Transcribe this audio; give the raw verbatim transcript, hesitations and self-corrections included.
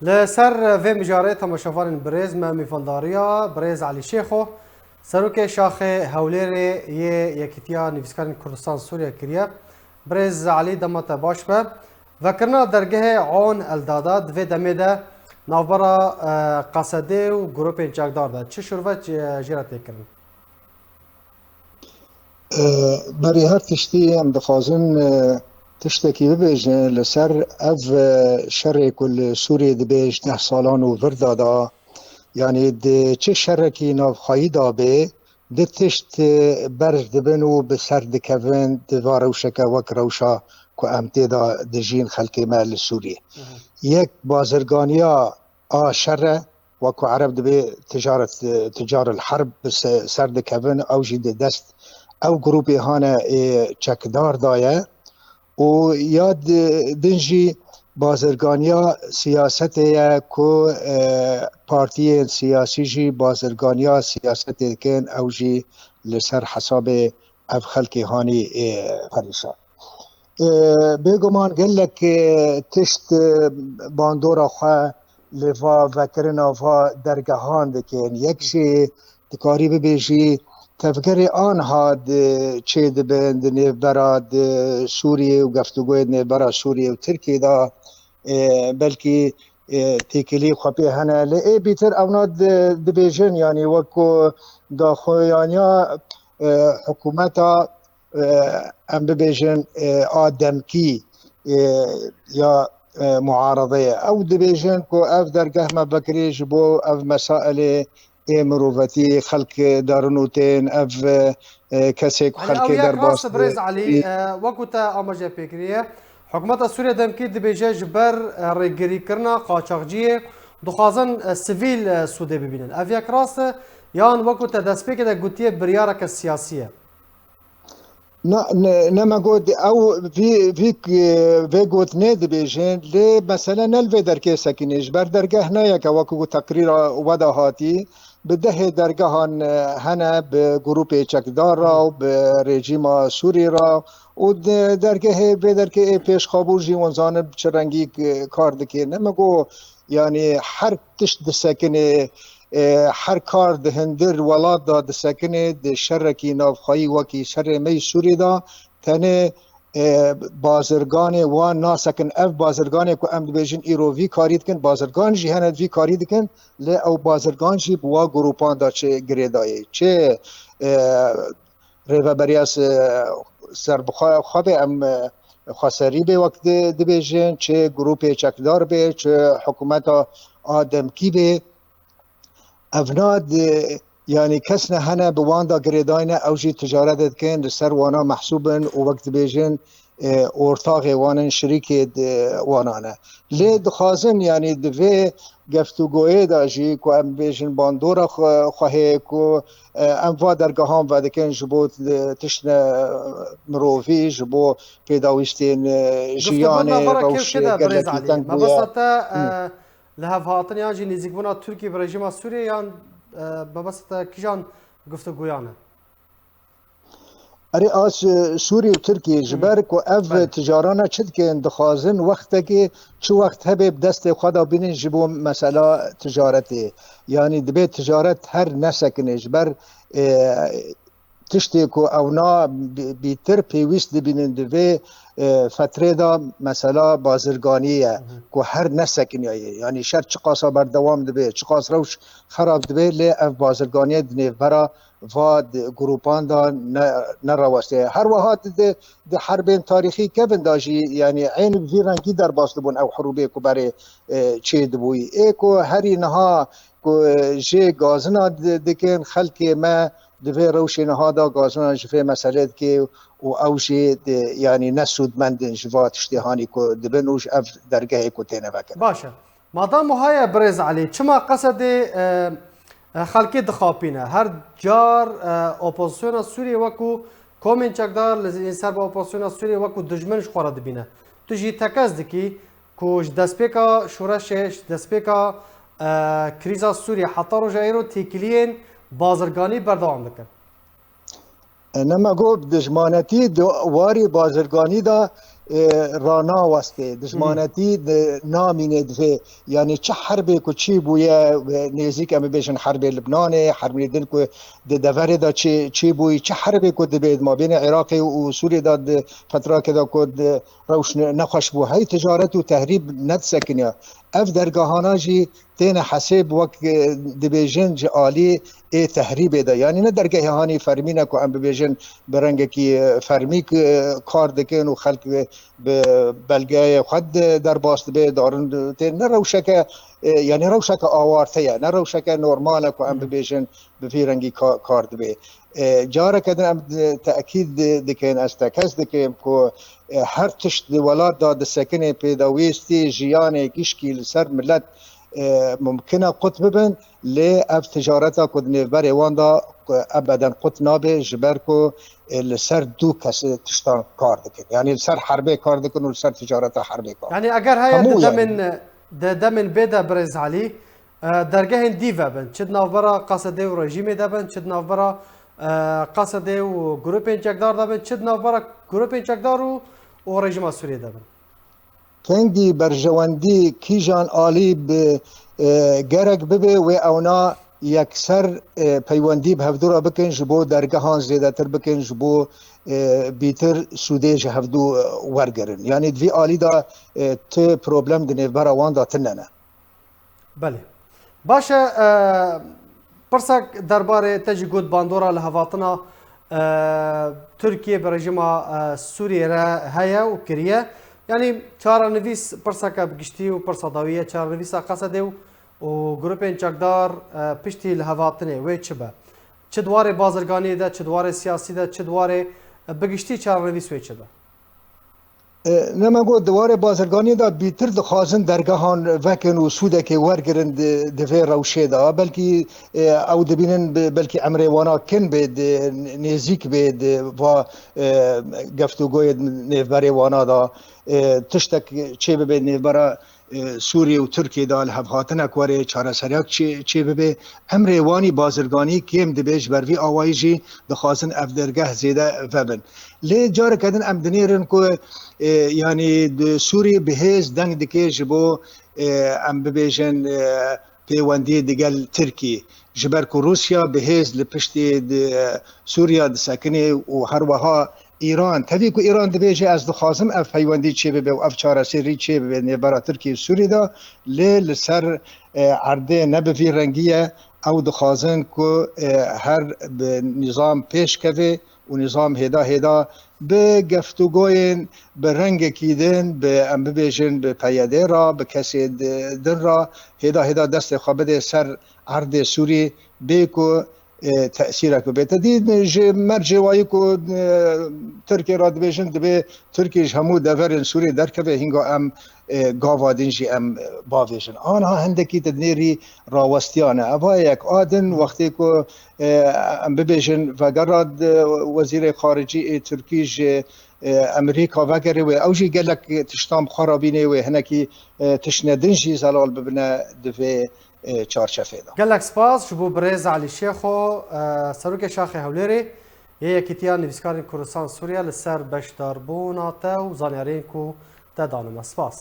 Li ser vê mijarê temaşevanên birêz me mîvandariya birêz Elî Şêxo, serokê şaxê Hewlêrê yê Yekîtiya Nivîskarên Kurdistan Sûriye kiriye. Birêz Elî, dema te baş be. Vekirina dergehê On El Dada di vê demê de navbera, e, Qesedê û grûpên çekdar de çi şûrve, e, jê re tê kirin? E, berî her tiştî em dixwazin, e, tiştekî bibêjin li ser ev, e, şerê ku li Sûriyê dibe ji deh salan û vir de da, yanî di çi şerekî navxweyî de bê, du tişt, e, berz dibin û bi ser dikevin di va rewşeke wek rewşa ku em tê de dijîn xelkê me li Sûriyê. Yek bazirganiya a şer e, wek ku Ereb dibê ticaret, ticar el herb bi se-, ser dikevin, ew jî di dest ew grûpê hane ê çekdar de ye û ya di-, din jî bazirganiya siyasetê ye ku, e, partiyên siyasî jî bazirganiya siyasetê dikin, ew jî li ser hesabê ev xelkê hanî ê perîşan. E, bêguman gelek, e, tişt, e, bandora xwe li va vekirina va dergehan dikin. Yek jî dikarî bibêjî tevgerê anha di çê dibin di nêvbera di Sûriyê û geftûgoyê di nêvbera Sûriyê û Tirkiyê de, e, belkî, e, têkilî xwe pê hene. Lê ê bîtir ewna di-, dibêjin, yanî wek ku daxuyaniya, e, hikûmeta, e, em bibêjin, e, a demkî, e, ya, e, muaredeyê. Ew dibêjin ku ev dergeh me vekirî ji bo ev mesailê ê mirovetî, xelk derin û tên, ev, e, kesê ku Yanî ew xelkê yek derbas rast e, birêz Elî, e, wekû te amaje pê kiriye. Hikûmeta Sûriye demkî dibêje ji ber, e, rêgirîkirina qaçaxciyê dixwazin, e, sivîl, e, sûdê bibînin. Ev yek rast e, yan wekû te destpêkê de gotiye biryareke siyasî ye? Na, ne, ne me got, ew vî, vî, vê gotinê dibêjin, lê mesele ne li vê derkê sekinî. Ji ber dergeh ne yek e, wekî ku teqrîra we de hatî, bi dehê dergehan, e, hene, bi grûpê çekdar re û bi rejîma Sûrî re û de-, dergehê vê derkê ê pêşxabûr jî wan zanin bi çi rengî, e, kar dike. Ne me got, yanî her tişt disekine, e, her kar di hundir welat de disekine, di şerekî navxweyî wekî şerê me yî Sûrî de, tenê, e, bazirganê wan nasekin. Ev bazirganê ku em dibêjin îro vî karî dikin, bazirgan jî hene vî karî dikin, lê ew bazirgan jî bi wa grûpan de çi girêdayî, çi, e, rêveberiya se-, serbixwe xwe bê, em, e, xweserî bê wek di-, dibêjin, çi grûpê çekdar bê, çi hikûmeta a demkî bê. Evna di-, yanî kes ne hene bi wan de girêdayne, ew jî ticaretê dikin, li ser wana mehsûb in û wek dibêjin, e, ortaxê wan in, şirîkê di-, wana ne. Lê dixwazin, yanî di vê geftûgoyê de jî ku em bêjin bandora xwe, xwe heye ku, e, em va dergehan vedikin ji bo, e, tiştine mirovî, ji bo pêdawîstên, e, Guftûgo di jiyanê, navbera kêf rewşê kê de, birêz gelekî Elî? Teng bûye. Mebesta te, e, li hevhatin yan jî nêzîkbûna Tirkiyê bi rejîma Sûriyê yan, e, mebesta te kîjan guftûgoyan e? Erê, a Sû-, Sûrî û Tirkiyê ji ber ku ev ticarana çi dikin, dixwazin wextekê çi wext hebe bi destê xwe de bînin ji bo mesela ticaretê. Yanî dibê ticaret her nesekine ji ber, e, tiştê ku ewna bî-, bîtir pêwîst dibînin di vê, e, fetrê de mesela bazirganî ye ku her nesekiniyaye. Yanî şer çiqasa berdewam dibe, çiqas rewş xerab dibe, lê ev bazirganiye di nêvbera va di grûpan de ne, nerawestê. Her wiha di, di, di herbên tarîxî kevin de jî, yanî ên bi vî rengî derbas dibûn ew herûbê ku berê, e, çê dibûyî. Ê ku herî niha ku, e, jê gazina di, dikin, xelkê me di vê rewşê niha de gazina ji vê meselê dike û ew jî di, yanî ne sûdmend in ji va tiştê hanî ku dibin û ji ev dergehê ku têne vekirin. Baş e. Madam wiha ye birêz Elî, çima Qesedê, e, e, xelkê dixapîne? Her car, e, opozisyona Sûriyê wekû komên çekdar li ser bi opozisyona Sûriyê wekû dijmin ji xwe re dibîne. Tu jî tekez dikî ku ji destpêka şoreşê, ji destpêka, e, krîza Sûriyê heta roja îro têkiliyên bazirganî berdewam dikin. E, ne me got, dijmanetî di warî bazirganî de e, ranawestê, dijmanetî di namînê divê. Yanî çi herbê ku çî bûye, e, nêzîk em bibêjin herbê Libnanê, herbê din ku di deverê de çi, çî bûyî, çi herbê ku dibê di mabênê Iraqê û Sûriyê de di fetrakê de ku di rewş ne-, nexweş bû, hey ticaret û tehrîb nedisekiniya. Ev dergehana jî têne hesêb wek, e, dibêjin ji alî ê tehrîbê de. Yanî ne dergehê hanî fermî ne ku em bibêjin bi rengekî, e, fermî, e, kar dikin û xelk, e, bi belgeyê xwe de derbas dibe, darin di-, tê ne rewşeke, e, yanî rewşeke awarte ye, ne rewşeke normal e ku em bibêjin bi vî rengî ka-, kar dibe. E, careke din em di-, tekîd di-, dikin, ez tekez dikim ku, e, her tişt di welat de disekine pêdawîstî jiyanê gişkî li ser milet, e, mumkin e qut bibin, lê ev ticareta ku di nêvberê wan de, e, ebeden qut nabe, ji ber ku, e, li ser du kes tiştan kar dikin. Yanî li ser herbê kar dikin û li ser ticareta herbê kar dikin. Yanî eger heye Hemû di yanî. demên, di demên bê de birêz Elî, e, dergehên dî vebin. Çi di navbera Qasedê û rejîmê de bin, çi di navbera, e, Qasedê û grûpên çekdar de bin, çi di navbera grûpên çekdar û, û rejîma Sûriyê de bin. Kengî berjewendî kîjan alî bi, e, gerek bibe wê ewna yekser, e, peywendî bi hevdû re bikin, ji bo dergehan zêdetir bikin, ji bo, e, bîtir sûdê ji hevdû, e, wergirin. Yanî di vî alî de, e, ti problem di nêvbera wan de tune ne. Belê. Baş e, e, pirsek derbarê te jî got bandora li hevatina, e, Tirkiye bi rejîma, e, Sûriyê re heye û kiriye. Yanî çarenivîs pirseke bi giştî û pirsa dawî ye, çarenivîsa Qesedê û, û grûpên çekdar, e, piştî li hevatinê wê çi be? Çi di warê bazirganiyê de, çi di warê siyasî de, çi di warê, e, bi giştî çarenivîs wê çi be? E, nema got, di warê bazirganiyê de bîtir dixwazin dergehan vekin û sûdekê wergirin di, di vê rewşê de. Belkî, e, ew dibînin bi, belkî emrê wana kin bê, di, nêzîk bê, di va, e, geftûgoyê nêvberê wana de, e, tiştek çê bibe nêvbera, e, Sûriyê û Tirkiyê de li hevhatinek were çareseriyek çê, çê bibe. Emrê wanî bazirganî kêm dibe, ji ber vî awayî jî dixwazin ev dergeh zêde vebin. Lê careke din em dinêrin ku, e, yanî di Sûrî bi hêz deng dike ji bo, e, em bibêjin, e, pêwendî digel Tirkî. Ji ber ku Rûsya bi hêz li piştî di, e, Sûriya disekine û her weha Îran. Tevî ku Îran dibêje, ez dixwazim ev peywendî çêbibe û ev çareserî çêbibe nêvbera Tirkî û Sûrî de, lê li ser, e, erdê ne bi vî rengî ye. Ew dixwazin ku, e, her bi nîzam pêş keve û nîzam hêda hêda bi geftûgoyên bi rengekî din, bi, em bibêjin, bi P Y D re, bi kesê di-, din re hêda hêda destê xwe bide ser erdê Sûrî, bê ku, e, tesîrek bibe. Te dî ji mercê wayî ku, e, Tirkê re dibêjin, dibê Tirkî ji hemû deverên Sûrî derkeve, hînga em, e, gava din jî em, e, bavêjin. Anha hindekî te dinêrî rawestiyane. Eva yek a din wextê ku, e, em bibêjin, vegera di wezîrê xaricî ê Tirkî ji, e, Emerîka vegere wê, ew jî gelek tiştan bi xwe re bîne wê, hinekî, e, tiştine din jî zelal bibine di vê, e, çarçefê de. Gelek spas ji bo birêz Elî Şêxo, e, serokê Şaxê Hewlêrê yê Yekîtiya Nivîskarên Kurdistan Sûriye li ser beşdarbûna te û zanyariyên ku te dane me. Spas.